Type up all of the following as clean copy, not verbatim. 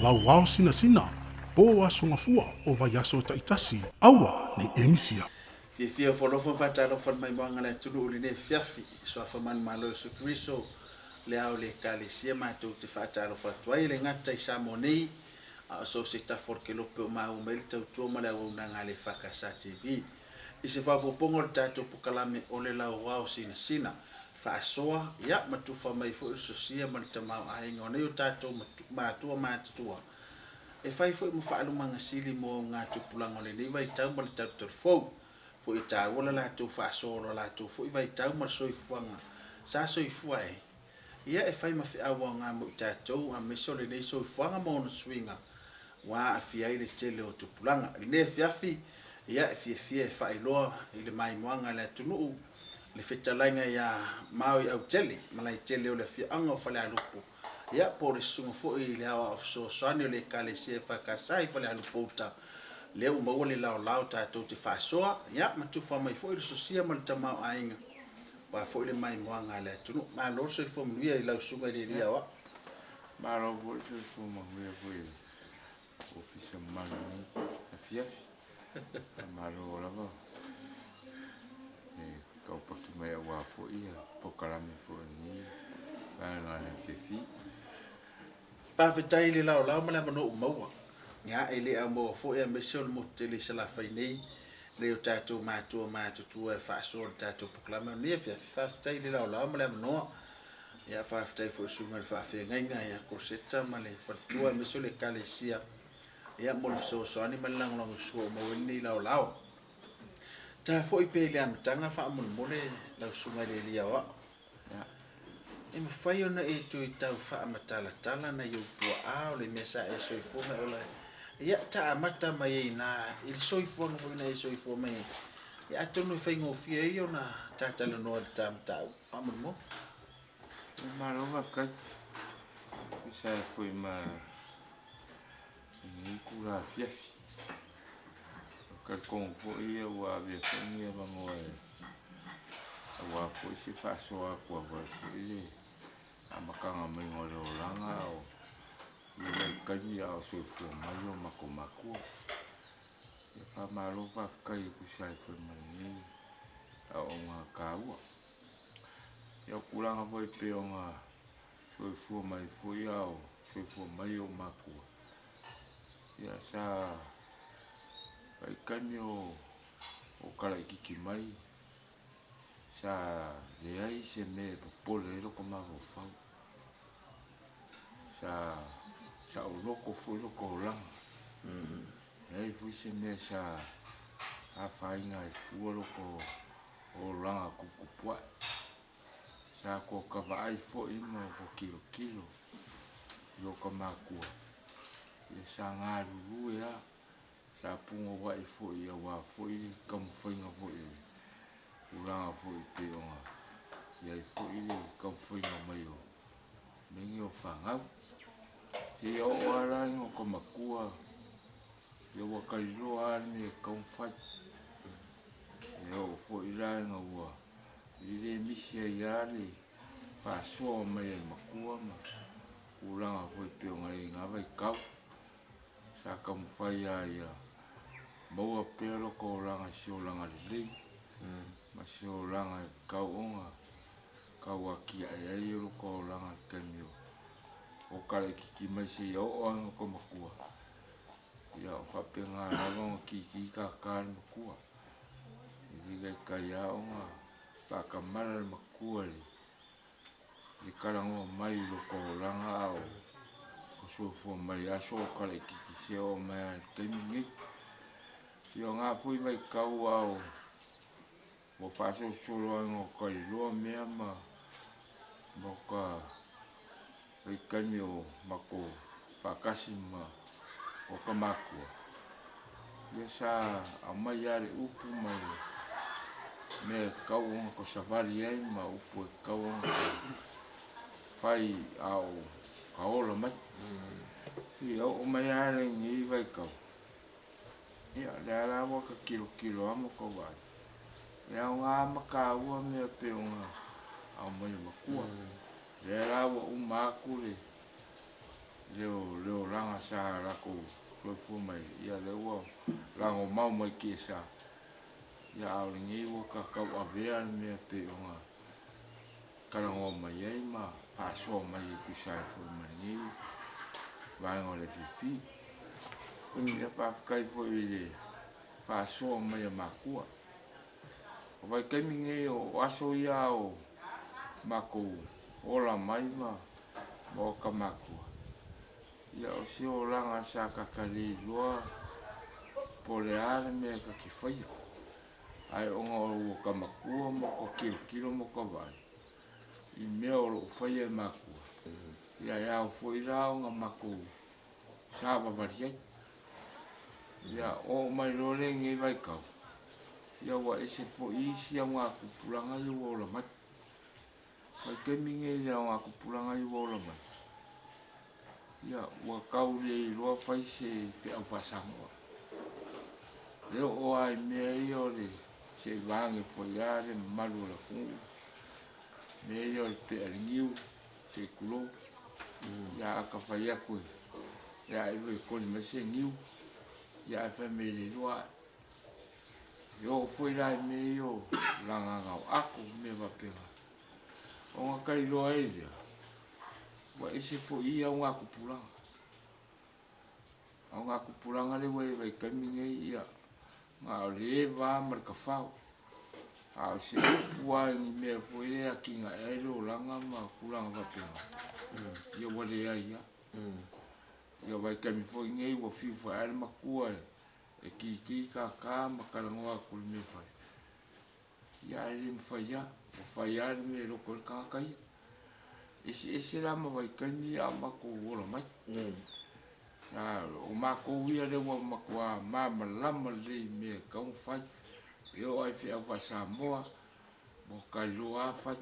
Lauao Sinasina, po Aso Gafua o vaiaso taitasi, aua ne i e misia. Fiafia foalofa ma faatalofa le maimoaga a le atunuu i lenei afiafi. I Suafa manumalo Iesu Keriso, le Ao o le Ekalesia, matou te faatalofa atu ai, e le gata i Samoa nei, a o so o se tafa o le kelope o maua mai ai le tautua ma le auaunaga a le EFKS TV. I se faaopoopoga o le tatou pokalame o le Lauao Sinasina, faasoa, ia, ma tufa mai foi le sosia ma le tamaoaiga o nei o tatou matua matutua, e fai foi ma faalumaga sili mo augatupulaga o lenei vaitau ma le talutalu fou. Foi e taua le latou faasoa o lo latou foi vaitau ma le soifuaga sa soifua ai, ia e fai ma feau aoga mo i tatou aemaise o lenei soifuaga ma ona suiga ua aafia ai le tele o tupulaga. I lenei afiafi, ia e fiafia e faailoa i le maimoaga a le atunuu le fetalaiga ia Maui Autele, malaetele o le afioaga o Falealupo, ia po o le susuga foi i le Aoao Fesoasoani o le Ekalesia EFKS i Falealupo Uta, lea ua maua le laolao tatou te faasoa, ia ma tufa mai foi le sosia ma le tamaoaiga aua foi le maimoaga a le atunuu. Malo le soifua manuia i lau susuga i le Alii Aoao. Malo foi le soifua manuia foi i le Ofisa mamalu i lenei afiafi. Faamalo lava le taupaki mai aua foi polokalame foi o lenei vaega afiafi. Faafetai i le laolao ma le avanoa ua maua. Ia, e le aumaua foi aemaise o le motu tele i Salafai nei, nai o tatou matua matutua e faasoa le tatou polokalame o lenei afiafi. Faafetai i le laolao ma le avanoa. Ia, faafetai foi i le susuga i le faafeagaiga ia Koseta ma le faletua aemaise o le Ekalesia ia mo le fesoasoani ma le lagolagosua ua maua ai lenei laolao. Ta foi pea i le amataga faamolemole lau susuga i le Alii Aoao. E mafai ona e toe tau faamatalatala nai ou tuaa o le mea sa e soifua ma e ola ai. Ia, ta amata mai ai i ina i le soifuaga foi na e soifua mai ai. Ia, atonu e faigofie ai ona ta talanoa i le ta mataupu faamolemole. Malo faafetai. Tusa ai foi ma lenei itula afiafi. E talitonu foi ia ua avea foi lenei avanoa aua foi se faasoa atu aua foi le amataga maiga o le olaga a o ia vaitaimi a o soifua mai o matou matua. Ia faamalo faafetai e tusa ai foi ma lenei aoaoga taua. Ia o tulaga foi e pei ona soifua mai foi a o soifua mai ou matua, ia sa vaitaimi o kalaititi mai, sa leai se mea e popole ai lota mafaufau. Sa saoloto foi lota olaga. Leai foi se mea sa afaina ai fua lota olaga tuputupuae. Sa toka vaai foi ma ua tilotilo i ota matua, ia sa galulue lava, sa punouai foi aua foi le taumafaiga foi o le tulaga foi pei ona i ai foi le taumafaiga mai o mea nei o fanau. Seia oo lava la ina ota matua, ia ua taliloa lava le mea e tatau ona fai. E oo foi la ina ua E le misi ai lava le faasoa mai a le matua ma tulaga foi e pei ona i ai i na vaitau. Sa taumafai lava ia maua pea lota olaga i se olaga lelei ma se olaga e tatau ona tau atiae ai lota olaga i le taimi o kalaititi mai seia oo lava ina ota matua. Ia o faapena lava ona kiki tata le matua. E le taitai lava ona faatamala le matua i le talanoa mai i lota olaga a o soifua mai i aso o kalaititi seia oo mai lava i le taimi lenei. Ia o na foi vaitau a o ua faasolosolo lava ina taliloa mea ma ka vaitaimi o matou faatasi ma ota matua, ia sa aumai lava le upu ma le mea e tatau ona ta savali ai ma upu e tatau ona ta fai a o ta ola mai. Ia oo mai lava lenei vaitau, ia lea la ua ta tilotilo lava ma ta vaai, e aoga ma taua mea e pei ona aumai e matua. Lea la ua uma atu le. Le olaga sa lakou soifua mai ai, ia lea ua lagomau mai kesa, ia a o lenei ua ka tauavea le mea e pei ona talanoa mai ai ma faasoa mai e tusa ai foi ma lenei vaega o le FFP. Ia faafetai foi i le faasoa mai a matua. O vaitaimi nei o aso ia o matou ola mai ma oka matua, ia o se olaga sa tata le iloa po o le a le mea ta te faia, ae ona ua ta matua ma ua ta tilotilo ma ua ta vaai i mea o lo o faia e matua, ia e ao foi la ona matou savavali ai. Ia oo mai loa lenei vaitau, ia ua ese foi isi augatupulaga ia ua ola mai. Vaitaimi nei i le augatupulaga ia ua ola mai, ia ua tau le iloa fai se feau faa-Samoa. E oo lava i mea ia o le seivaga foi lava le mamalu o le atunuu, mea ia o le pea i le niu, se i tulou, ia a ta fai atu e ae e koli mai se niu, ia ae fai mai e le iloa ae. E oo foi la i mea ia o lagaga o ato ma mea faapena, ona ta iloa ai lea, ua ese foi ia augatupulaga. Augatupulaga lea ua i ai i le vaitaimi lenei, ia, na o le eva lava ma le tafao, a o se upu lava i ni mea foi lea e atinae ai le olaga ma tulaga faapena, ia ua leai lava. Ia vaitaimi foi nei ua fiu foi lava le matua e kiki tata ma talanoa atu i le mea e fai, ia ae le mafai lava, ua fai lava le mea e loto ai le tagata ia. Eseese la ma vaitaimi ia a o matou ola mai. O matou ia lea ua matua malamalama lelei i mea e tatau ona fai. E oo lava i feau faa-Samoa, ua ta iloa lava fai.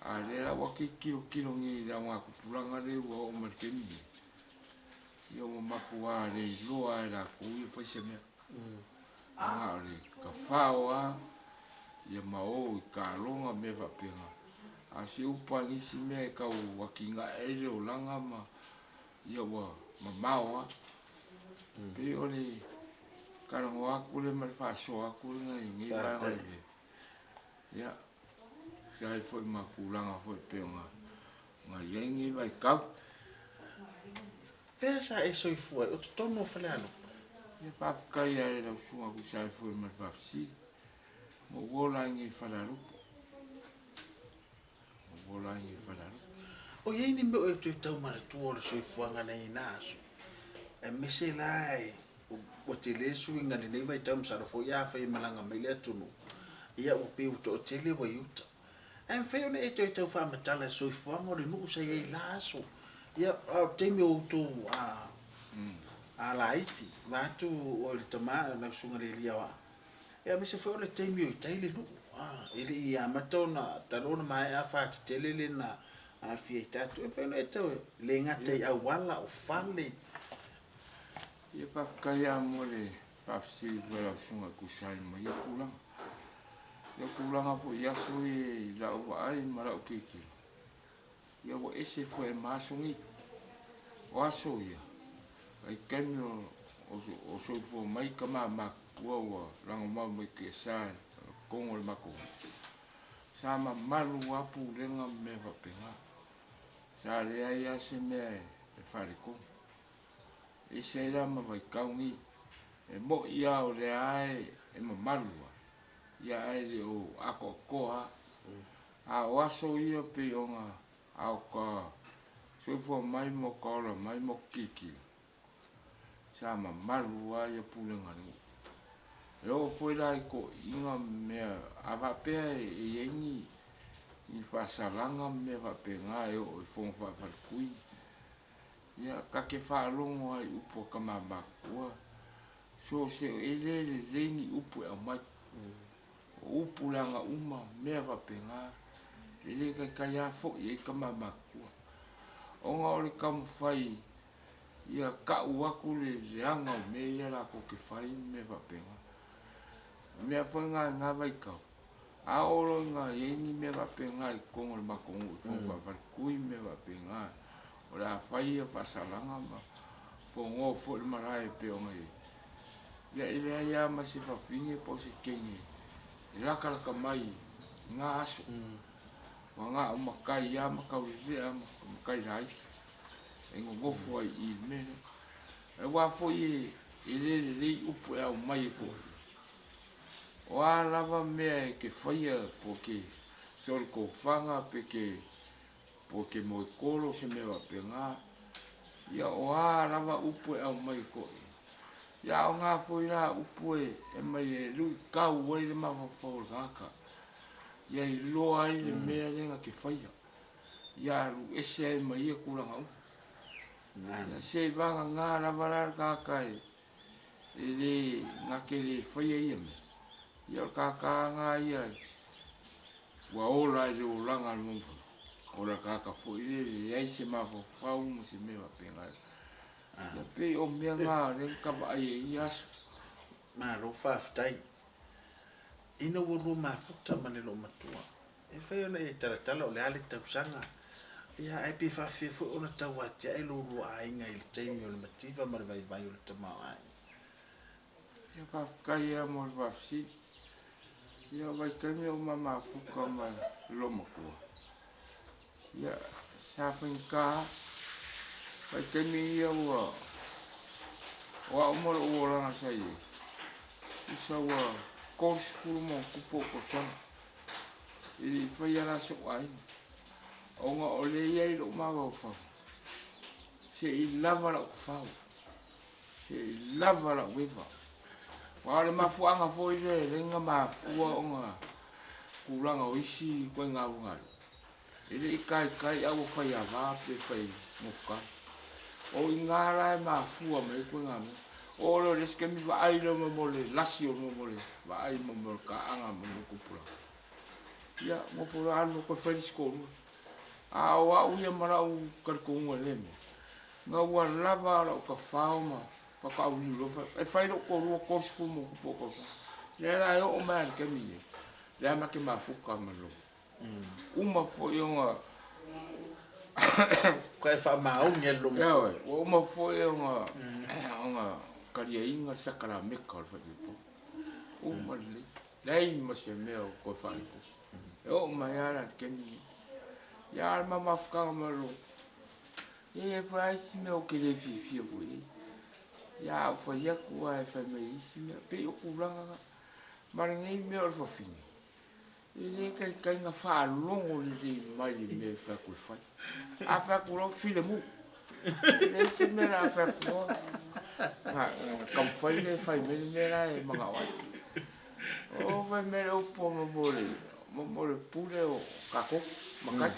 A o lea la ua tilotilo nei i le augatupulaga lea ua oo mai i le taimi lenei, ia ua matua le iloa lava e latou ia fai se mea. Na o le tafao lava ia ma o i taaloga ma mea faapena. A o se upu lava i nisi mea e tau atinae ai le olaga ma ia ua mamao lava. E pei o le talanoa atu lea ma le faasoa atu lena i lenei vaega o le mea. Ia, tusa ai foi ma tulaga foi e pei ona i ai lenei vaitau. Fea sa e soifua ai? O totonu o Falealupo? Ia faafetai lava i lau susuga tusa ai foi ma le faafesili. Ua ou ola ai nei i Falealupo. Ua ou ola ai nei i Falealupo. O i ai ni mea o e toe tau manatua o le soifuaga nei i na aso, aemaise la e ua tele le suiga i lenei vaitau, masalo foi afai e malaga mai le atunuu, ia ua pei ua toatele ua i uta. Ae mafai ona e toe tau faamatala i le soifuaga o le nuu sa i ai i la aso, ia, a o le taimi o outou laiti, vaeatu oe le tama, lau susuga i le alii aoao, ia aemaise foi o le taimi o i tai le nuu, e le i amata ona, talu ona maea afa tetele lea na aafia ai tatou. E mafai ona e tau, e le gata i auala, o fale. Ia faafetai lava mo le faafesili foi a lau susuga e tusa ai ma ia tulaga. Ia o tulaga foi i aso ia i lau vaai ma lau tilotilo, ia ua ese foi ma aso nei. O aso ia, vaitaimi o soifua mai tama matutua ua lagomau mai tiasa i totonu o le matou nuu, sa mamalu lava pulega ma mea faapena. Sa leai lava se mea e faaletonu. Ese ai la ma vaitau nei. E mo'i lava o lea lava e mamalu lava, ia ae le o atoatoa lava. A o aso ia pei ona a o ta soifua mai ma o ta ola mai ma o ta tilotilo, sa mamalu lava ia pulega a le nuu. E oo foi la i toeaiina ma mea, a faapea e i ai ni faasalaga ma mea faapena e oo i fono faafaletui, Ia, ta te faalogo lava i upu a tama matutua, so o se, e le lelei ni upu e aumai. O upu leaga uma, mea faapena, e le taitai lava foi ai tama matutua. Ona o le taumafai ia tau atu le leaga o mea ia latou te fai ma mea faapena. O mea foi na i na vaitau, a oo loa ina i ai ni mea faapena i totonu o le matou nuu i fono faafaletui ma mea faapena, o le a fai ia faasalaga ma fogoa foi le malae e pei ona i ai. Ia e leai lava ma se fafine po o se teine e latalata mai i na aso. Ua na o matai lava ma taulelea ma matai laiti e nonofo ai i i le mea lea. Aua foi e le lelei upu e aumai e toalua. O a lava mea e te faia po o te soletofaga pe te po o te moekolo se mea faapena, ia o a lava upu e aumai e toalua, ia a o na foi la upu e aumai e luitau ai le mafaufau o le tagata, ia iloa ai le mea lea na te faia, ia alu ese ai ma ia tulaga uma. Ia seivagana lava la le tagata e e le na te le faia ia mea, ia o le tagata lava na ia ua ola i le olaga a le maumafana, o le tagata foi lea e leai se mafaufau ma se mea faapena. Ia pei o mea na lea na ta vaai ai i ia aso. Malo faafetai. Ina ua lua mafuta ma le loomatua, E fai ona e talatala o le a le tausaga, ia ae pe faafefea foi ona tau atiae lo lua aiga i le taimi o le mativa ma le vaivai o le tamaoaiga. Ia faafetai lava mo le faafesili. Ia o vaitaimi o mamafuta ma le loomatua, ia sa faigata lava. Vaitaimi ia ua o au ma lou olaga sa i ai, tusa ua 30 ma ona tupu ou tausaga. E le i faia la so'u aiga, ona o lea e i ai lo'u mafaufau, se i lava la'u tafao, se i lava la'u eva. Aua o le mafuaaga foi lea e ala ai ona mafua ona tulaga o isi ituaiga uiga, e le i taitai a ua faiava pe fai nofotala. O i ina la e mafua mai ai ituaiga mea. Oo loa i le isi taimi vaai loa ma mo le lasi o mo le vaai ma mo le taaga ma mo tupulaga. Ia, nofo loa alu loa toe fai le isi toalua. A o au ia ma lau talitonuga i lea mea, na ua lava lau tafao ma faatoa auliu loa e fai lou toalua 30 ma ona tupu ou tausaga. Lea la e oo mai lava i le taimi lenei, lea ma te mafuta ma le logo. Uma foi ona Ua e faamaoni e le logo. Ioe, ua uma foi ona ona taliaina le sakalameta o le faaipoipoga. Uma lelei. Leai ma se mea o toe faaletonu. E oo mai lava la i le taimi lenei. Ia a o le ma mafutaga ma le logo, e i ai foi lava isi mea ou te le fiafia foi i ai. Ia a ou fai atu lava e fai mai isi mea, pei o tulaga na. Ma lenei mea o le fafine, E le taitai na faalogo lelei mai i le mea e fai atu e fai. A fai atu loa, filemu. E leai se mea o le a fai atu loa. Na taumafai lea e fai mai le mea la e manao ai. O fai mai le upu a mo le pule o tatou, matai.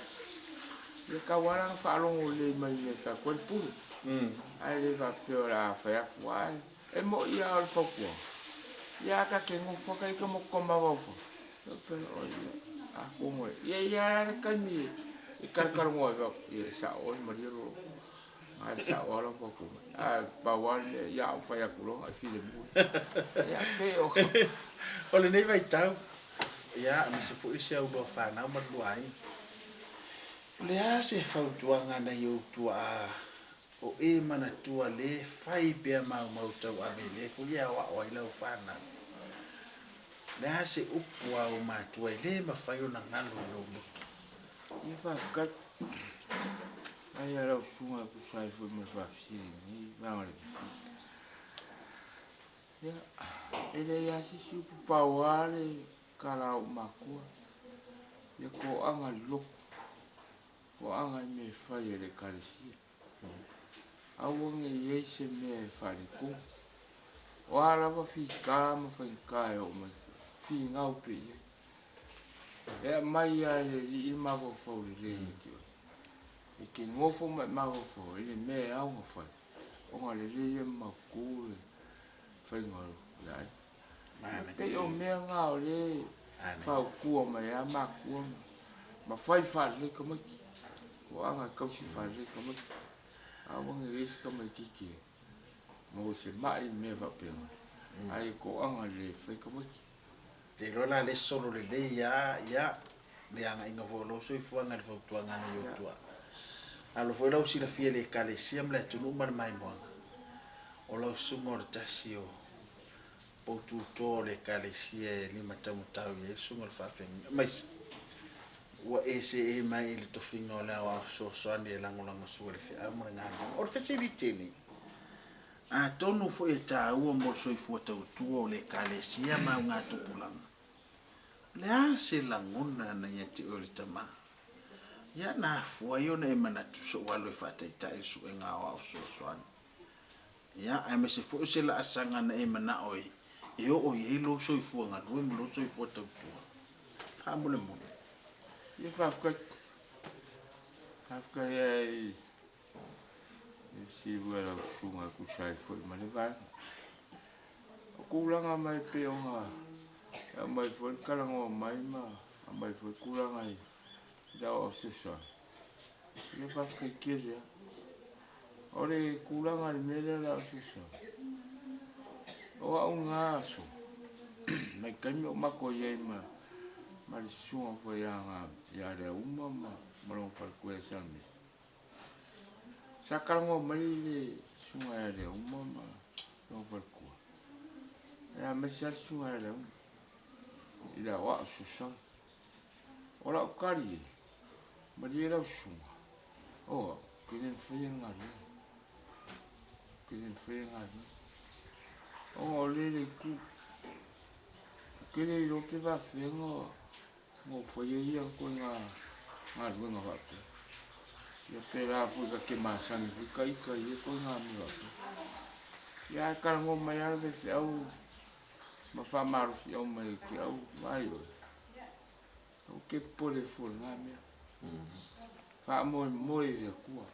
Ia tau lava la ona faalogo lelei mai i le mea e fai atu ai le pule. Ae le faapea o le a fai atu lava. E moni lava o le fautuaga, ia a ta te nofo ata ita ma ko ta mafaufau, atonu e i ai lava le taimi e talatalanoa ai faapea, ia e sao oe malie lolo, a e sao lava lau fautuaga. Ae pau lava le mea, ia a ou fai atu loa ona e filemu lea. Ia pei o. O lenei vaitau, ia, aemaise foi si au lua fanau ma le lua aiga, o le a se fautuaga nai ou tuaa O e manatua le fai pea maumau tauave le foi e aoao ai lau fanau. Le a se upu a ou matua e le mafai ona galo i lou loto? Ia faafetai ai a lau susuga e tusa ai foi ma le faafesili i lenei vaega o le fesili. Ia, e leai lava se isi upu pau lava le tala a ou matua, ia toaga le loto. Toaga i mea e fai a le Ekalesia. Aua ne i i ai se mea e faaletonu. O a lava fita ma faigata e oo mai, finau pea i ai. E aumai lava e le Alii le mafaufau lelei ia te oe. E te nofo ma e mafaufau ai i le mea e ao ona fai, ona lelei lea ma mautu le faiga o le aiga. E pei o mea na o lea e fautua mai ai matua ma fai faalelei tamaiti. O aga e tausi faalelei tamaiti. Aua ne i i ai se tamaititi e maua se mai ma mea faapena, ae toaga lelei e fai tamaiti. Te iloa la le solo lelei lava ia le agaiga foi o lou soifuaga i le fautuaga a nai ou tuaa. Alo foi lau silafia i le Ekalesia ma le atunuu ma le maimoaga, o lau susuga o le tasi o poututoa o le Ekalesia e limataumatau i ai le susuga o le faafeagaiga, aemaise ua e seei mai i le tofiga o le Aoao Fesoasoani e lagolagosua i le feau ma le galuega. O le fesili tele, atonu foi e taua mo le soifua tautua o le Ekalesia ma augatupulaga, o le a se lagona na ia te oe le tama? Ia na afua ai ona e manatu sou alu e faataitai le suega aoao fesoasoani. Ia, aemaise foi o se laasaga na e manao ai e oo i ai lou soifua galue ma lou soifua tautua. Faamolemole. Ia faafetai. Faafetai ai i sivu e lau susuga e tusa ai foi ma le vaega. O tulaga mai pei ona e aumai foi le talanoa mai ma aumai foi tulaga i le aoao fesoasoani. Ia faafetai tele lava. O le tulaga i le mea lea o le aoao fesoasoani, o au na aso, mai taimi o matou i ai ma le susuga foi ia Leauma ma lona faletua ia Salamese, sa talanoa mai le susuga ia Leauma ma lona faletua, aemaise lava le susuga ia Leauma i le aoao fesoasoani. O lau tali e, malie lau susuga, o au, ou te le mafaia le galuega, ou te le mafaia le galuega. Ona o lea le itu, ou te le iloa pe faapefea ona ou faia ia ituaiga galuega faapea. Ia pe la foi ta te masani foi ta ita i ia ituaiga mea faapea. Ia ae talanoa mai lava le faifeau ma faamalosiau mai ia te au, vaai oe, Ou te popole fua i lena mea. Faamoemoe i le Atua.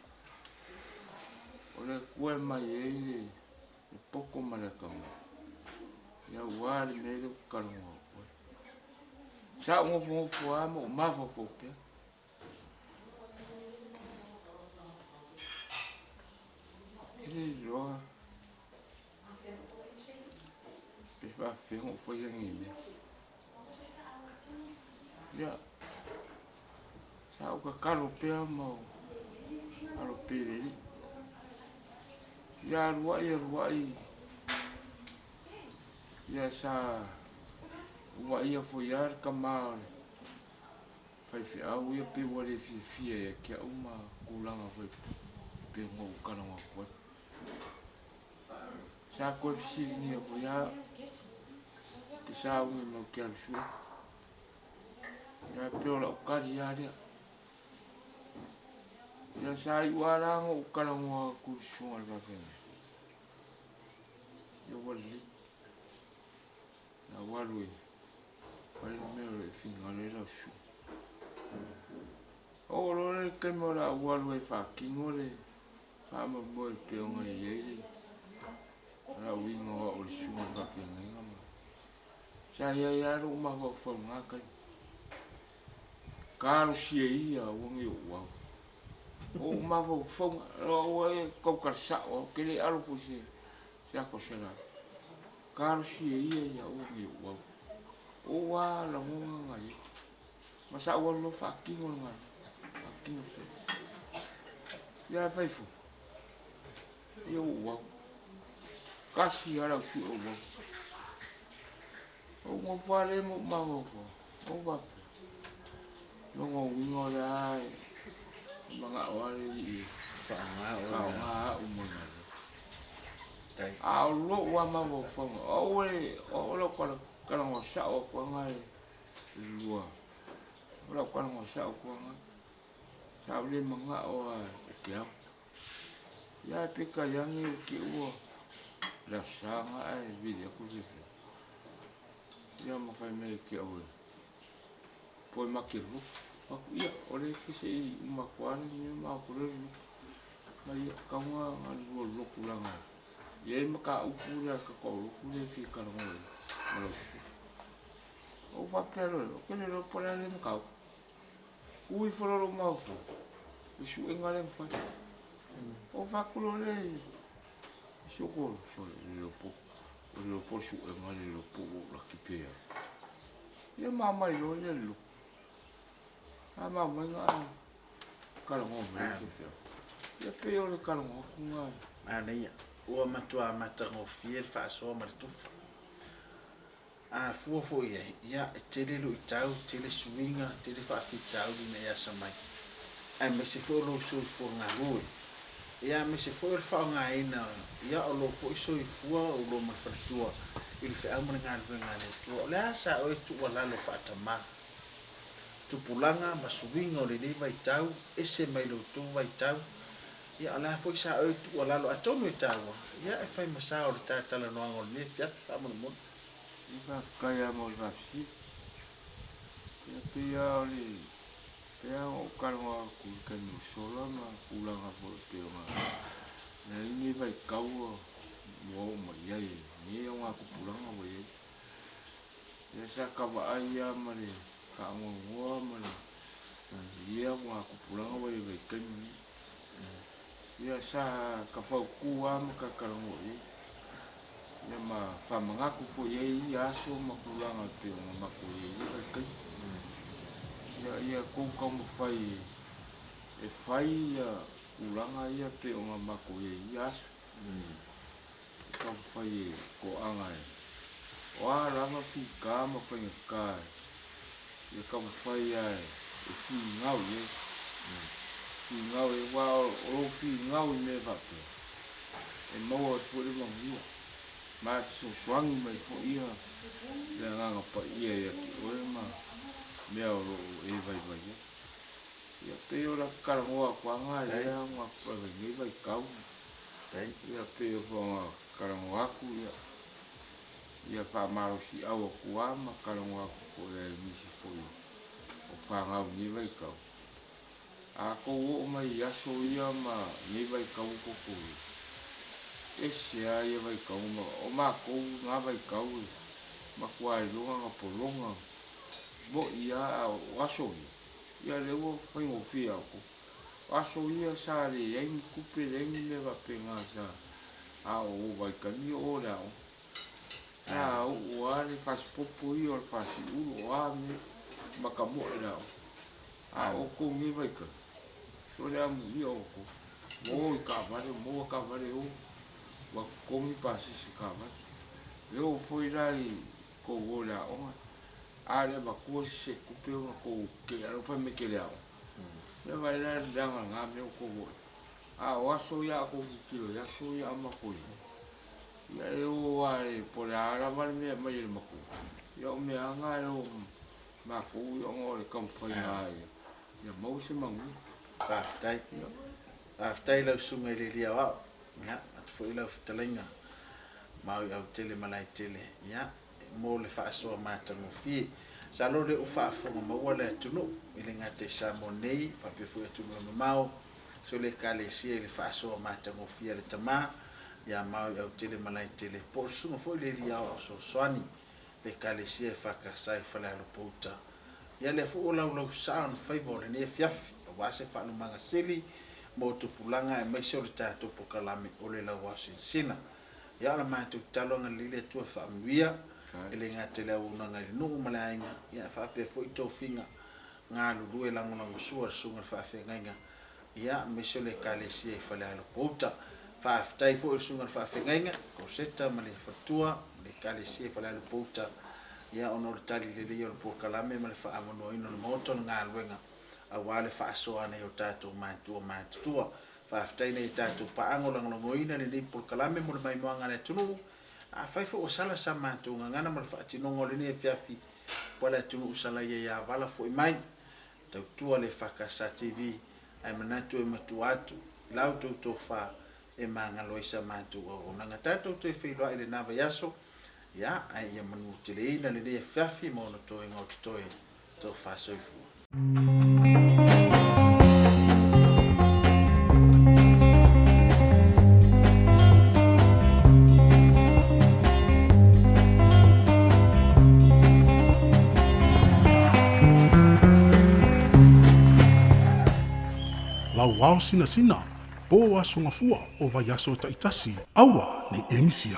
O le Atua e mai ai le poto ma le atamai. Ia aua le mea lea ou te talanoa atu ai. Sa ou nofonofo lava ma ou mafaufau pea. E le iloa pe faafefea ona ou faia nei mea. Ia, sa ou tatalo pea ma ou alo pea i le Alii. Ia alu ai alu ai, ia sa ou vaaia foi lava le tama o le faifeau ia pei ua le fiafia ia te au ma tulaga foi pei ona ou talanoa atu ai. Sa toe fesiligia foi lava ou te sauni mai ou te alu sue. Ia pei o lau tali lava lea. Ia sa iu lava la ona ou talanoa atu i le susuga i le faafeagaiga. Ia ua lelei. Na ou alu e fai le mea o le finagalo ai lau susuga. Oo loa le taimi o le a ou alu ai e faatino le faamoemoe e pei ona i ai le lauiga o au i le susuga i le faafeagaiga ma sa i ai lava lou mafaufau i lena taimi. Talosia ia aua ne i ou au. O ou mafaufauga, aua e tautala sao au, ou te le alo foi i se ata o se lā. Talosia ia ia aua ne i ou au. O ou lava lagona na i ai. Ma sa ou alu loa faatino le galuega, faatino se. Ia ae fai foi, ia ua ou au. Tasi lava lau sui ou au. Ou nofo lava lea ma ou mafaufau, ou faapea, lona uiga o lea lava e manao lava le Alii e faaaoga au mo le galuega. A o lou lava mafaufauga, o au e, o lau talanoa sao atu lava e lua, o lau talanoa sao atu lava, sa ou le manao lava ou te ao. Ia ae peitai ane ou te ua le Aso Sa na ae vili atu le faifeau. Ia ma fai mai ia te au e poe make le lotu. Fai atu, ia, o lea e se i uma atu lava le mea ma o atu lea i le lotu. Ma ia, tau na lua lotu leaga e i ai le mataupu lea a le tatou lotu lea e fia talanoa i ai ma lau susuga. Ou faapea loa, ou te le iloa po o le a lea mataupu. Tu ifo loa lou mafaufau i le suega lea na fai. Ou fai atu loa lea i si ou toalua, sole, e le iloa po, e le iloa po o le suega le iloa po ua ou laki pe a. Ia ma aumai loa lea i le lotu. A ma aumai na talanoa mai le faifeau. pei o le talanoa atu lena. Manaia. Ua matua matagofie le faasoa ma le tufa. A fua foi i ai, ia, e tele luitau, tele suiga, tele faafitauli ina ia asa mai, aemaise foi o lou soifua galue, ia, aemaise foi o le faaaogaina, ia, o lou foi soifua o lou ma le faletua i le feau ma le galuega a le Atua. O le a sa oe tuualalo faatamā? Tupulaga ma suiga o lenei vaitau, ese mai lo outou vaitau, ia, o le a foi sa oe tuualalo? Atonu e taua, ia, e fai ma sa o le ta talanoaga o lenei afiafi, faamolemole. I faafetai lava mo le faafesili. Ia pei lava o le pei lava ona ou talanoa atu i le taimi ua sola ma tulaga foi e pei ona i ai lenei vaitau ua oo mai i ai i lenei augatupulaga ua i ai. Ia sa ta vaai lava ma le faanoanoa ma le ia augatupulaga ua i ai i le vaitaimi lenei. Ia sa ta fautu lava ma ta talanoa i ai. Ia ma faamanatu foi i ai ia aso ma tulaga e pei ona matou i ai i ia vaitaimi. Ia ia tou taumafai e fai ia tulaga ia e pei ona matou i ai i ia aso. E taumafai e toaga e o a lava fita ma faigata ia taumafai lava e finau i ai. Finau i ai aua o lou finau i mea faapea e maua ai foi le manuia ma e fesoasoani mai foi ia le Agaga Paia ia te oe ma mea o lo o e vaivai ai. Ia pei o lata talanoa atu lava lena i lea lenei vaitau. Ia pei o ona talanoa atu ia, ia faamalosiau atu lava ma talanoa atu foi i nisi foi o fanau i lenei vaitau. A tou oo mai i aso ia ma nei vaitau ua outou i ai, ese lava ia vaitau ma o matou na vaitau e matua iloga na pologa mo'i lava, a o aso ia, ia lea ua faigofie ia outou. O aso ia sa leai ni tupe, leai ni mea faapena sa aoooo vaitaimi o o le aoga. Sa oo lava le fasipopo ia o le fasiulu o a mea ma ka moe le aoga. A o outou nei vaitaimi, sole amuia outou, ua o i taavale, ua maua taavale o, ua totogi pasese taavale. E oo foi la i tou o i le aoga, a le avatua se tupe ona tou tea lea fai mai e te le aoga. Ia vaai la i le leaga o lena mea ua tou oo i ai. A o aso ia a outou tilotilo i aso ia a matou i ai, ia e o lava po o le a lava le mea e aumai e le matua, ia o mea lava na e o matou ia ona o le taumafaiga lava ia maua se manuia. Faafetai. Faafetai i lau susuga i le Alii Aoao, ia, atu foi lau fetalaiga Maoiautele Malaetele, ia, mo le faasoa matagofie. Masalo o lea ua faafofoga maua le atunuu, e le gata i Samoa nei, faapea foi atunuu e mamao, so le Ekalesia i le faasoa matagofie a le Tama, ia Maoiautele Malaetele, po o le susuga foi i le Alii Aoao Fesoasoani, le Ekalesia EFKS i Falealopouta. Ia lea foi ua laulau sao na faiva o lenei afiafi, aua se faalumaga sili mo tupulaga aemaise o le tatou pokalame o le Lauao Sinasina. Ia o le matou tatalo agalelei le Atua e faamanuia, e le gata i le auaunaga i le nuu ma le aiga, ia ae faapea foi tofiga galulue lagolagosua le susuga i le faafeagaiga, ia aemaise o le Ekalesia i Falealopouta. Faafetai foi i le susuga i le faafeagaiga, Koseta ma le faletua ma le Ekalesia i Falealopouta, ia ona o le tali lelei o le polokalame ma le faaavanoaina o le Maota o le galuega aua le faasoa nei o tatou matua matutua. Faafetai nai a tatou paaga o lagolagoina lenei polokalame mo le maimoaga a le atunuu. Afai foi ua sala sa matou gagana ma le faatinoga o lenei afiafi, ua le atunuu salaia ia vala foi mai. Tautua le EFKS TV ae manatu e matua atu i la outou tofa e magalo ai sa matou auaunaga. Tatou toe feiloai i lena vaiaso, ia, ae ia manuteleina lenei afiafi ma ona toega o totoe. Tofa soifua. Lauao sinasina, po aso gafua o vaiaso taitasi, aua nei e misia.